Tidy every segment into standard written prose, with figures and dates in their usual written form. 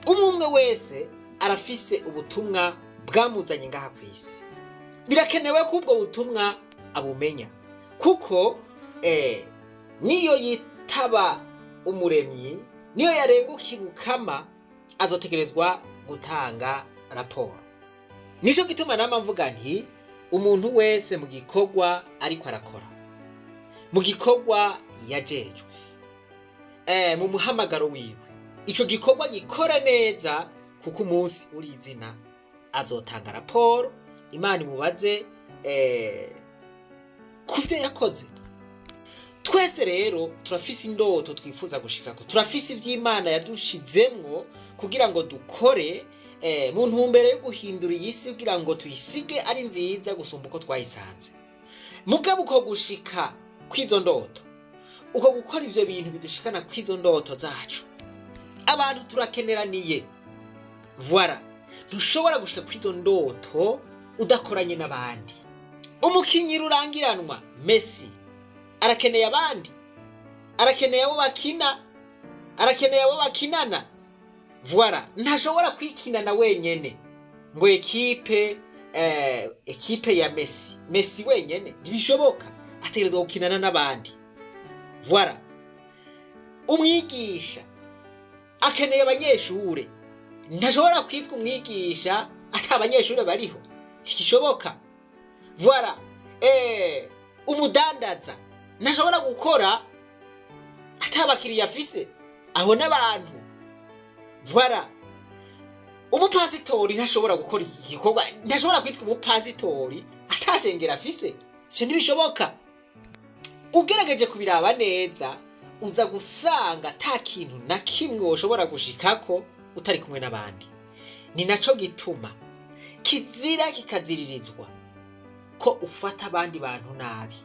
Umwe umwe wese arafise ubutumwa bwamuzanye ngaha ku isi. Birakenewe ko ubwo butumwa abumenya, kuko niyo yitaba Umuremyi, niyo yarenguka ibukama, azotegerezwa gutanga raporo. Nico gituma nama mvuga nti umuntu wese mu gikorwa ariko arakora, mu gikorwa yajejwe, mu muhamagaro wiwe, ico gikorwa gikora neza, kuko umunsi uri izina azotanga raporo, Imana imubaze ku vyo yakoze. Twese rero turafise indoto twifuza gushikako, turafise ivy'Imana yadushizemwo kugira ngo dukore mu ntumbero yo guhindura iyi si, kugira ngo tuyisige ari nziza gusumba uko twayisanze. Mugabo uko gushika kw'izo ndoto, uko gukora ivyo bintu bidushikana kw'izo ndoto zacu, abantu turakeneraniye. Voilà, ntushobora gushika kw'izo ndoto udakoranye n'abandi. Umukinyi rurangiranwa Messi arakeneye abandi, arakeneye abo bakina, arakeneye abo bakinana. Voilà, ntashobora kwikinana wenyene ngo équipe ya Messi, Messi wenyene, ntibishoboka, ategerezwa gukinana n'abandi. Voilà, umwigisha akeneye abanyeshure, ntashobora kwitwa umwigisha ata abanyeshure bariho, ntigishoboka. Voilà, umudandaza ntashobora gukora ata abakiriya afise, aho n'abantu. Voilà, umupasitori ntashobora gukora igikorwa, ntashobora kwitwa umupasitori atashengera afise, ivyo ntibishoboka. Ugerageje kubiraba neza, uza gusanga ata kintu na kimwe woshobora gushikako utari kumwe n'abandi. Ni naco gituma kizira kikaziririzwa ko ufata abandi bantu nabi,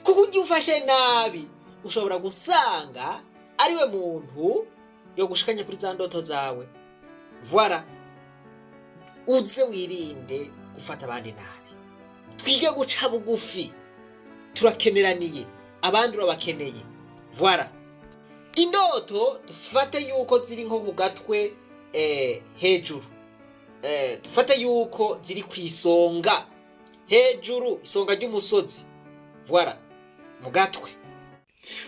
kuko ugiye ufashe nabi ushobora gusanga ariwe muntu yo gushikanya kuri za ndoto zawe. Voilà, uze wirinde gufata abandi nabi, twige guca bugufi, turakeneraniye, abandi urabakeneye. Voilà, indoto dufate yuko ziri nko ku gatwe hejuru, dufate yuko ziri ku isonga hejuru, isonga ry'umusozi. Voilà, mu gatwe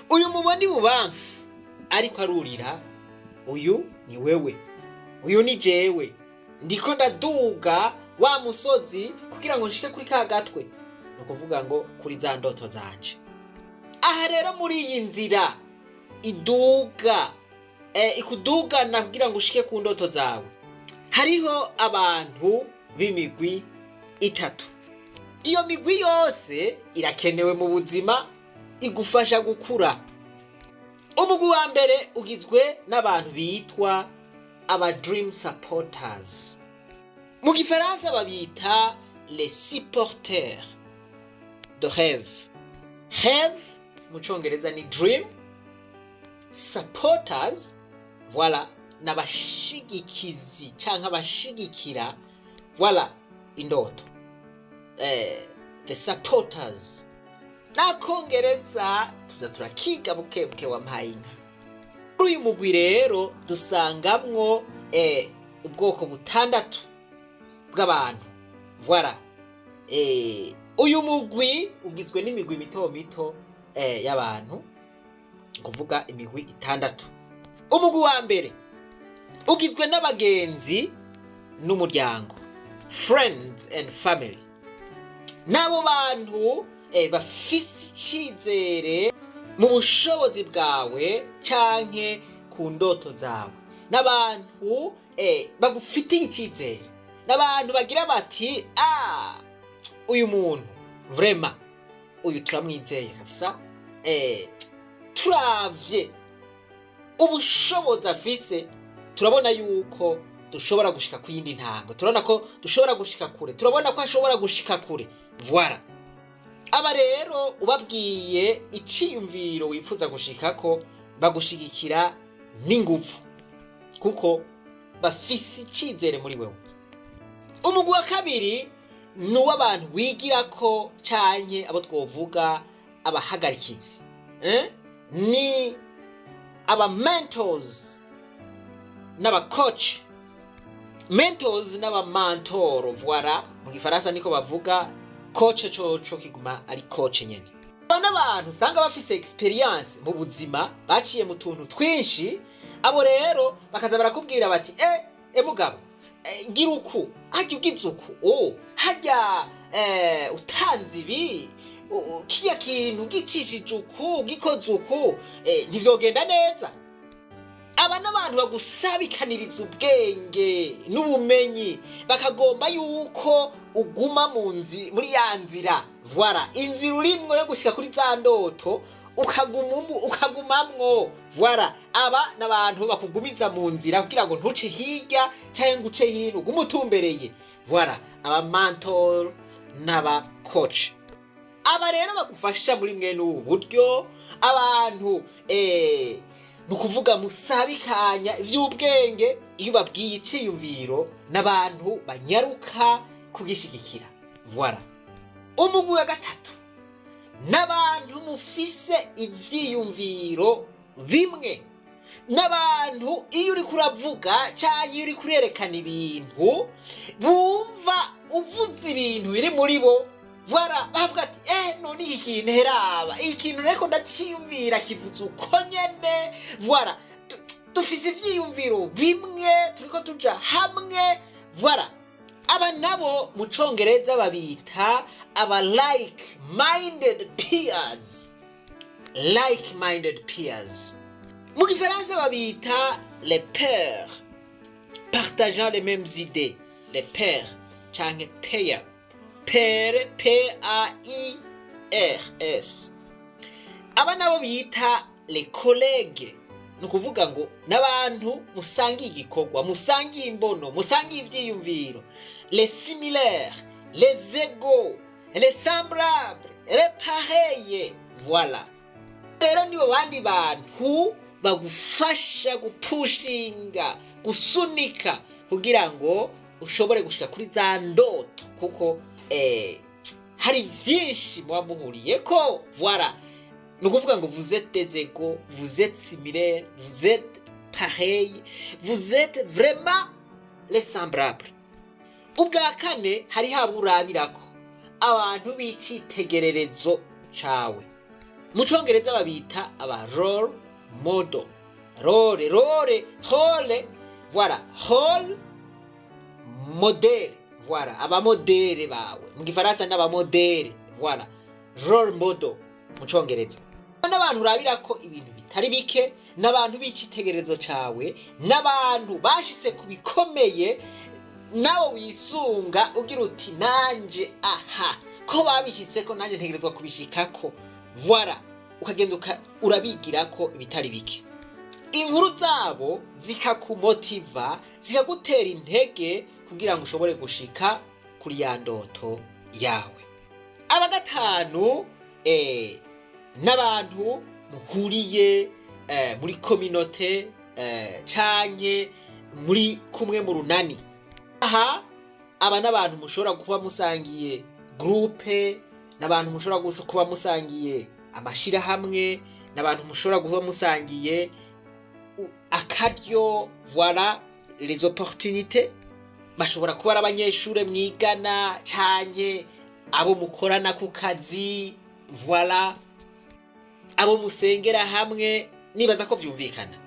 uyu mubona ibubamfu ariko arurira, uyu ni wewe, uyu ni jewe, ndiko ndaduga wa musozi kugira ngo nshike kuri ka gatwe, ni ukuvuga ngo kuri za ndoto zanje. Aha rero muri iyi nzira iduga, ikudugana kugira ngo ushike ku ndoto zawe, hariho abantu b'imigwi itatu. Iyo migwi yose irakenewe mu buzima, igufasha gukura. Umugwi wa mbere ugizwe n'abantu bitwa aba dream supporters, mu Gifaransa babita les supporters de rêve. Rêve mu Congereza ni dream. Supporters, voilà, n'abashigikizi canke abashigikira, voilà, indoto, the supporters. N'Akongereza tuza turakiga buke buke, wampaye inka. Muri uyu mugwi rero dusangamwo ubwoko butandatu bw'abantu. Voilà, uyu mugwi ugizwe n'imigwi mito mito y'abantu, kuvuga imigwi itandatu. Umugwi wa mbere ugizwe n'abagenzi n'umuryango, friends and family. N'abo bantu bafise icizere mu bushobozi bwawe canke ku ndoto zawe, n'abantu bagufitiye icizere, n'abantu bagira bati: "Ah, uyu muntu vraiment, uyu turamwizeye kabisa, turavye ubushobozi afise, turabona yuko dushobora gushika ku yindi ntambwe, turabona ko dushobora gushika kure, turabona ko ashobora gushika kure." Voilà, aba rero ubabwiye iciyumviro wifuza gushikako, bagushigikira n'inguvu kuko bafise icizere muri wewe. Umugwi wa kabiri ni uw'abantu wigirako canke abo twovuga abahagarikizi, eh? Ni aba mentors. n'aba coach. Mentors n'aba mentor, voilà, mu Gifaransa niko bavuga. Coach coco kiguma ari coach nyene. Aba n'abantu usanga bafise experience mu buzima, baciye mu tuntu twinshi. Abo rero bakaza barakubwira bati: Mugabo, gira uku, hajya ugize uku, oh, hajya utanze ibi, kirya kintu gicishije uku, gikoze uku, ntivyogenda neza." Aba n'abantu bagusabikaniriza ubwenge n'ubumenyi, bakagomba yuko uguma mu nzi muri ya nzira, voilà, inzira urimwo yo gushika kuri za ndoto, ukagumamwo, voilà. Aba n'abantu bakugumiza mu nzira kugira ngo ntuce hirya canke ngo uce hino, ugume utumbereye, voilà. Aba mentor n'aba coach, aba rero bagufasha muri mwene ubu buryo. Abantu ni ukuvuga musabikanya iby'ubwenge. Iyo ubabwiye iciyumviro, n'abantu banyaruka kugishigikira, voilà. Umugwi wa gatatu n'abantu mufise ivyiyumviro bimwe, n'abantu iyo uriko uravuga canke iyo uriko urerekana ibintu, bumva uvuze ibintu biri muri bo, voilà. Bavuga ati: "None iki kintu, heraba iki kintu reko ndaciyumvira, kivuze uko nyene, voilà. Dufise ivyiyumviro bimwe, turiko tuja hamwe, voilà." Aba nabo mu Congereza babita aba like minded peers. Like minded peers mu Gifaransa babita les pairs partageant les mêmes idées, les pairs canke pair, pair, p a i r s. Aba nabo bita les collègues, ni ukuvuga ngo n'abantu musangiye igikorwa, musangiye imbono, musangiye ivyiyumviro, les similaires, les égaux, les semblables, les pareils, voilà. Rero nibo bandi bantu bagufasha gupushinga, gusunika kugira ngo ushobore gushika kuri za ndoto, kuko hari vyinshi muba muhuriyeko, voilà. Ni ukuvuga ngo vous êtes des égaux, vous êtes similaires, vous êtes pareil, vous êtes vraiment les semblables. Ubwa kane, hari haba urabirako abantu b'icitegererezo cawe. Mu Congereza babita aba role model, role, role, role, voilà, role model, voilà, abamodere bawe. Mu Gifaransa n'abamodere, voilà, role model mu Congereza. N'abantu urabira ko ibintu bitari bike, n'abantu b'icitegererezo cawe, n'abantu bashitse ku bikomeye nawe wisunga, ugira uti: "Nanje aha ko babishitseko, nanjye ntegerezwa kubishikako," voilà. Ukagenda urabigirako ibitari bike, inkuru zabo zikakumotiva, zikagutera intege kugira ngo ushobore gushika kuri ya ndoto yawe. Aba gatanu n'abantu muhuriye muri communauté canke muri kumwe mu runani. Aha aba n'abantu mushobora kuba musangiye groupe, n'abantu mushobora kuba musangiye amashirahamwe, n'abantu mushobora kuba musangiye akaryo, voilà, les opportunités. Bashobora kuba ari abanyeshure mwigana canke abo mukorana ku kazi, voilà, abo musengera hamwe. Nibaza ko vyumvikana.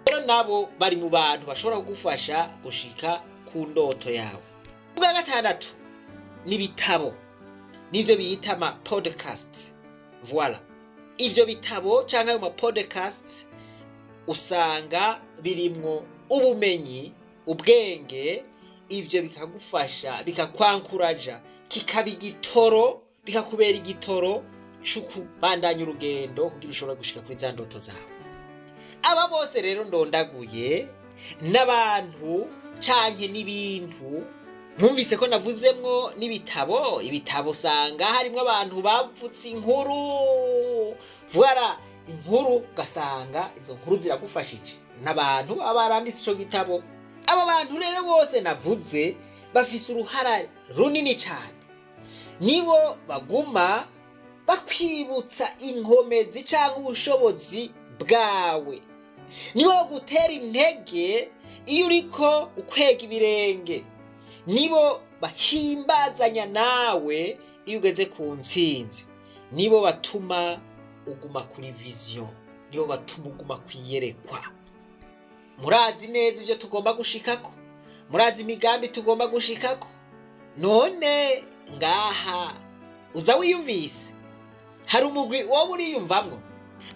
Rero nabo bari mu bantu bashobora kugufasha gushika ku ndoto yawe. Ubwa gatandatu ni ibitabo, nivyo bita ama podcast, voilà. Ivyo bitabo canke ayo ma podcast usanga birimwo ubumenyi, ubwenge. Ivyo bikagufasha, bikakwankuraja, kikaba igitoro, bikakubera igitoro c'ukubandanya urugendo kugira ushobore gushika kuri za ndoto zawe. Aba bose rero ndondaguye n'abantu canke n'ibintu. Mwumvise ko navuzemwo n'ibitabo. Ibitabo usanga harimwo abantu bavutse inkuru, voilà, inkuru, ugasanga izo nkuru ziragufashije, n'abantu baba baranditse ico gitabo. Aba bantu rero bose navuze bafise uruhara runini cane. Nibo baguma bakwibutsa inkomezi canke ubushobozi bwawe, nibo bagutera intege. Iyo uriko ukwega ibirenge, nibo bahimbazanya nawe. Iyo ugeze ku ntsinzi, nibo batuma uguma kuri vision, nibo batuma uguma kwiyerekwa. Murazi neza ibyo tugomba gushikako, murazi imigambi tugomba gushikako. None ngaha uza wiyumvise hari umugwi wowe uriyumvamwo?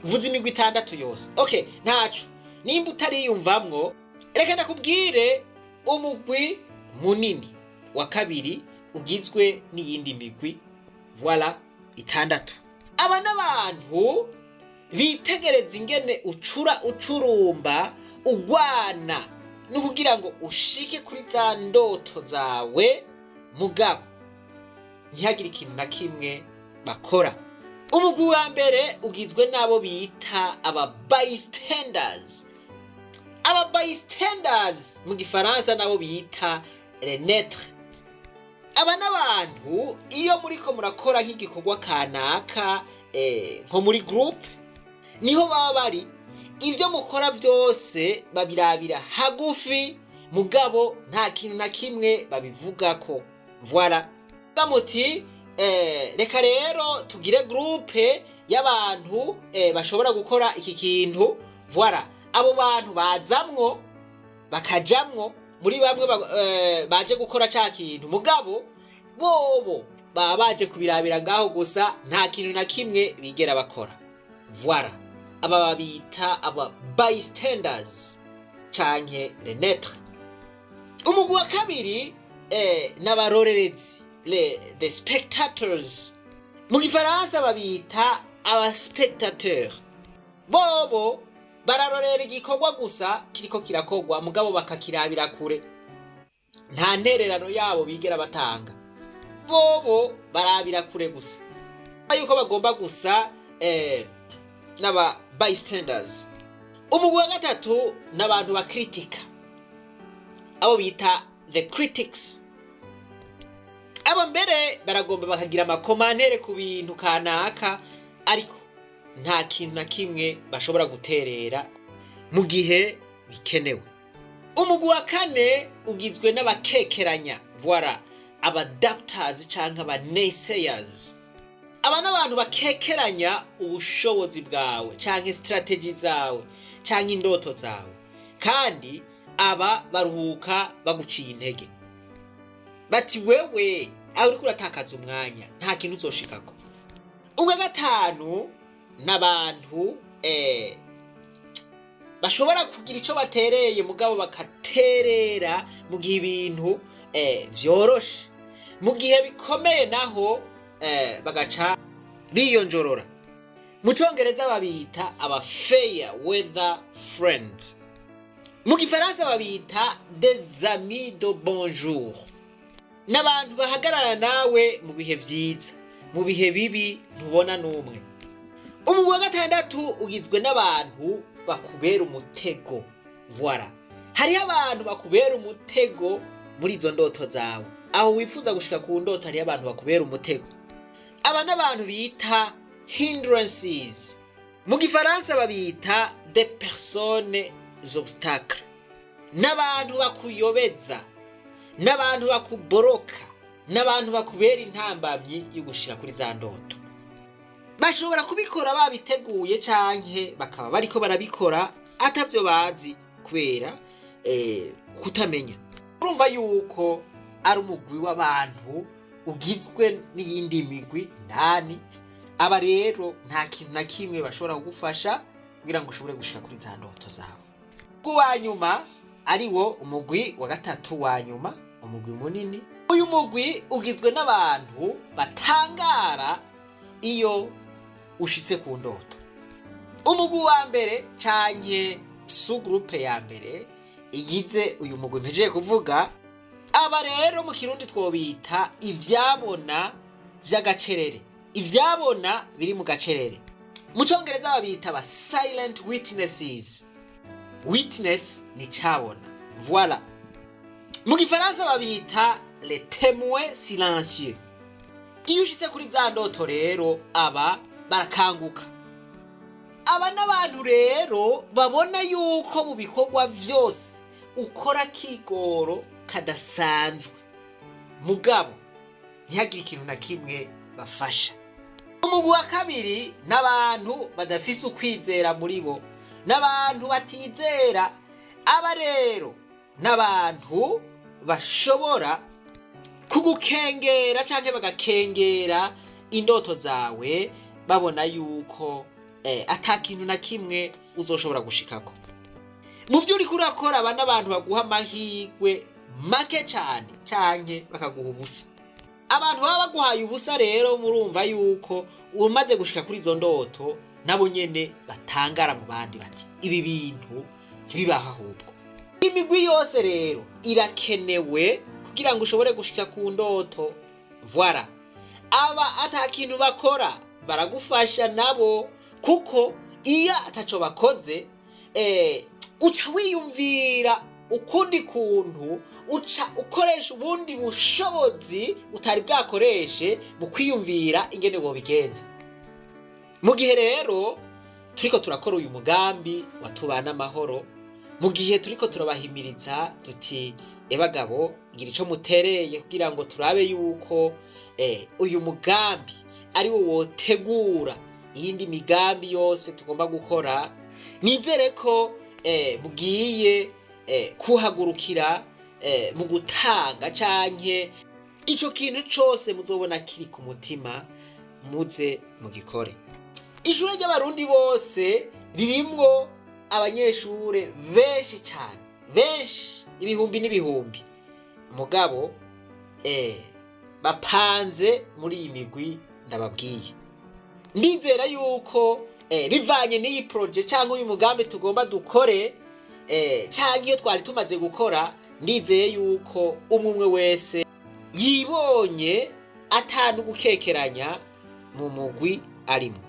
Mvuze imigwi itandatu yose. Okay, ntaco. Nimba utariyumvamwo, reka ndakubwire umugwi munini wa kabiri ugizwe n'iyindi migwi, voilà, itandatu. Aba n'abantu bitegereza ingene ucura, ucurumba, ugwana no kugira ngo ushike kuri za ndoto zawe, mugabo ntihagire ikintu na kimwe bakora. Umugwi wa mbere ugizwe n'abo bita aba bystanders. Aba bystanders mu Gifaransa nabo bita les neutres. Aba n'abantu iyo muriko murakora nk'igikorwa kanaka, nko muri groupe, niho baba bari. Ibyo mukora byose babirabira hagufi, mugabo nta kintu na kimwe babivugako. Voilà, muti reka rero tugire groupe y'abantu bashobora gukora iki kintu. Voilà, abo bantu bazamwo, bakajamwo muri bamwe baje gukora ca kintu, mugabo bobo baba baje kubirabira ngaho gusa, nta kintu na kimwe bigera bakora. Voilà, aba babita aba bystanders canke les neutres. Umugwi wa kabiri n'abarorerezi, the spectators. Mu Gifaransa babita aba spectateurs. Bobo bararorera igikorwa gusa kiriko kirakorwa, mugabo bakakirabira kure, nta ntererano yabo bigera batanga. Bobo barabira kure gusa yuko bagomba gusa n'aba bystanders. Umugwi wa gatatu n'abantu bakritika, abo bita the critics. Abo mbere baragomba bakagira ama commentaires ku bintu kanaka, ariko nta kintu na kimwe bashobora guterera mu gihe bikenewe. Umugwi wa kane ugizwe n'abakekeranya, voilà, aba doubters canke aba naysayers. Aba n'abantu bakekeranya ubushobozi bwawe canke strategy zawe canke indoto zawe, kandi aba baruhuka baguciye intege, bati: "Wewe aho uriko uratakaza umwanya, nta kintu uzoshikako." Ubwa gatanu n'abantu bashobora kugira ico batereye, mugabo bakaterera mu gihe ibintu vyoroshe. Mu gihe bikomeye naho bagaca biyonjorora. Mu Congereza babita aba fair weather friends, mu Gifaransa babita des amis de bonjour. N'abantu bahagarara nawe mu bihe vyiza, mu bihe bibi ntubona n'umwe. Umugwi wa gatandatu ugizwe n'abantu bakubera umutego. Voilà, hariho abantu bakubera umutego muri izo ndoto zawe. Aho wifuza gushika ku ndoto, hariho abantu bakubera umutego. Aba n'abantu bita hindrances. Mu Gifaransa babita des personnes obstacles. N'abantu bakuyobeza, n'abantu bakuboroka, n'abantu bakubera intambamyi yo gushika kuri za ndoto. Bashobora kubikora babiteguye canke bakaba bariko barabikora atavyo bazi kubera kutamenya. Urumva yuko ari umugwi w'abantu ugizwe n'iyindi migwi indani. Aba rero nta kintu na kimwe bashobora kugufasha kugira ngo ushobore gushika kuri za ndoto zawe. Wa nyuma ari wo umugwi wa gatatu wa nyuma, umugwi munini. Uyu mugwi ugizwe n'abantu batangara iyo ushitse ku ndoto. Umugwi wa mbere canke sous-groupe ya mbere igize uyu mugwi mpejeje kuvuga, aba rero mu Kirundi twobita ivyabona vy'agacerere, ivyabona biri mu gacerere. Mu Congereza babita aba silent witnesses. Witness ni cabona, voilà. Mu Gifaransa babita les témoins silencieux. Iyo ushitse kuri za ndoto rero, aba barakanguka. Aba n'abantu rero babona yuko mu bikorwa vyose Ukora akigoro kadasanzwe, mugabo ntihagire ikintu na kimwe bafasha. Umugwi wa kabiri n'abantu badafise ukwizera muri bo, n'abantu batizera. Aba rero n'abantu bashobora kugukengera canke bagakengera indoto zawe, babona yuko ata kintu na kimwe uzoshobora gushikako mu vyo uriko urakora. Aba n'abantu baguha amahirwe make cane canke bakaguha ubusa. Abantu baba baguhaye ubusa rero, murumva yuko umaze gushika kuri izo ndoto, nabo nyene batangara mu bandi bati: "Ibi bintu ntibibaho." Ahubwo imigwi yose rero irakenewe kugira ngo ushobore gushika ku ndoto. Voilà, aba ata kintu bakora baragufasha nabo, kuko iyo ataco bakoze, uca wiyumvira ukundi kuntu, uca ukoresha ubundi bushobozi utari bwakoreshe mu kwiyumvira ingene wobigenza. Mu gihe rero turiko turakora uyu mugambi wa Tubana Amahoro, mu gihe turiko turabahimiriza duti: "Ebagabo, gira ico mutereye kugira ngo turabe yuko uyu mugambi ari wo wotegura iyindi migambi yose tugomba gukora", nizere ko mugiye kuhagurukira mu gutanga canke ico kintu cose muzobona kiri ku mutima, muze mugikore. Ishure ry'Abarundi Bose ririmwo abanyeshure benshi cane, benshi, ibihumbi n'ibihumbi, mugabo bapanze muri iyi migwi ndababwiye. Ndizera yuko bivanye n'iyi projet cyangwa uyu mugambi tugomba dukore, cyangwa iyo twari tumaze gukora, ndizeye yuko umwe umwe wese yibonye atanu gukekeranya mu mugwi arimo.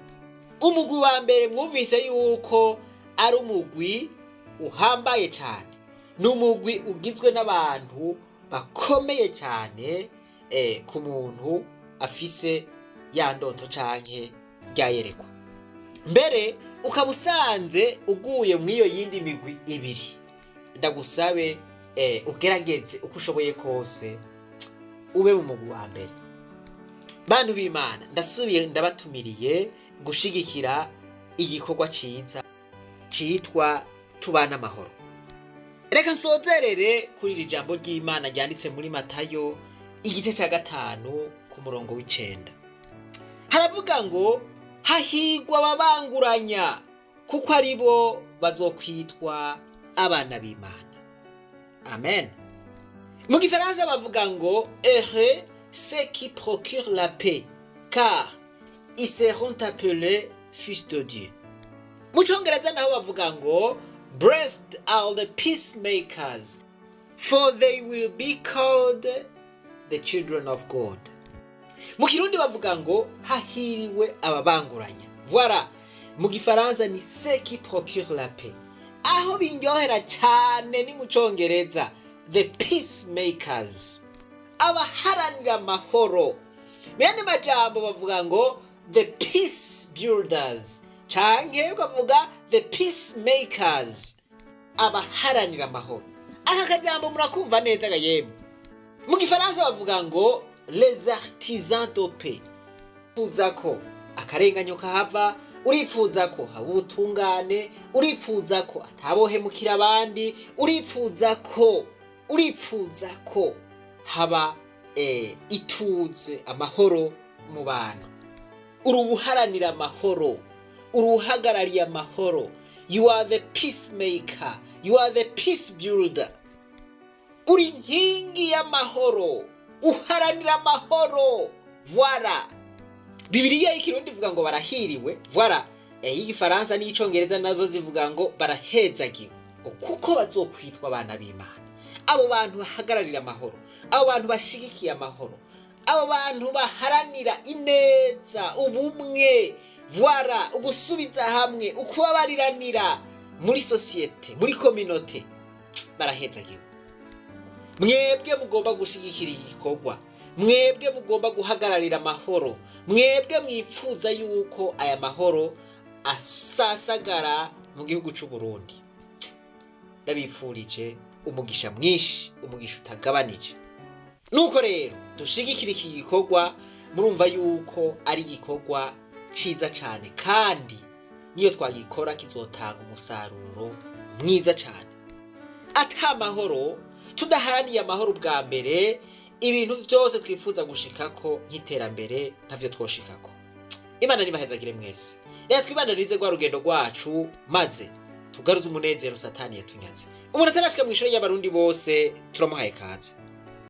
Umugwi wa mbere mwumvise yuko ari umugwi uhambaye cyane, ni umugwi ugizwe n'abantu bakomeye cyane ku muntu afise ya ndoto canke ryayerekwa. Mbere ukaba usanze uguye mu iyo yindi migwi ibiri, ndagusabe ugerageze uko ushoboye kose ube mu mugwi wa mbere. Bantu b'Imana, ndasubiye ndabatumiriye gushigikira igikorwa ciza citwa Tubana Amahoro. Reka nsozerere kuri iri jambo ry'Imana ryanditse muri Matayo igice cya 5 ku murongo w'9. Haravuga ngo: "Hahigwa ababanguranya, kuko ari bo bazokwitwa abana b'Imana." Amen. Mu gifaransa bavuga ngo: "Heureux ceux qui procurent la paix, car ils seront appelés fils de Dieu." Mu cyongereza naho bavuga ngo: "Blessed are the peacemakers, for they will be called the children of God." Mu kirundi bavuga ngo: "Hahiriwe ababanguranya." Voilà, mu gifaransa ni "ceux qui procurent la paix". Aho binyohera cyane ni mu cyongereza, "the peacemakers", abaharanira amahoro. Mu majambo bavuga ngo "the peace builders", canke ukavuga "the peacemakers", abaharanira amahoro. Aka kajambo murakumva neza ga yemwe. Mu gifaransa bavuga ngo "les artisans de paix". Urifuza ko akarenganyo kahava, urifuza ko haba ubutungane, urifuza ko atabohemukira abandi, urifuza ko haba ituze, amahoro mu bantu. Uri ubuharanira amahoro, uri uhagarariye amahoro. You are the peacemaker, you are the peace builder. Uri inkingi y'amahoro, uharanira amahoro. Voilà, Bibiliya y'ikirundi ivuga ngo barahiriwe. Voilà, y'igifaransa n'iy'icongereza nazo zivuga ngo barahezagiwe, ngo kuko bazokwitwa abana b'Imana. Abo bantu bahagararira amahoro, abo bantu bashigikiye amahoro, abo bantu baharanira ineza, ubumwe, voilà, ugusubiza hamwe, ukubabariranira muri société, muri communauté, barahezagiwe. Mwebwe mugomba gushigikira igikorwa, mwebwe mugomba guhagararira amahoro, mwebwe mwipfuza yuko aya mahoro asasagara mu gihugu c'u Burundi, ndabipfurije. Umugisha mwinshi, umugisha utagabanije. Nuko rero dushigikira iki gikorwa. Murumva yuko ari igikorwa ciza cane, kandi niyo twagikora kizotanga umusaruro mwiza cane. Ata mahoro, tudaharaniye amahoro bwa mbere, ibintu byose twifuza gushikako nk'iterambere ntavyo twoshikako. Imana nibahezagire mwese. Reka twibandanirize rwa rugendo rwacu, maze tugaruze umunezero Satani yatunyaze. Umuntu atarashika mu ishuri y'Abarundi bose, turamuhaye kaze.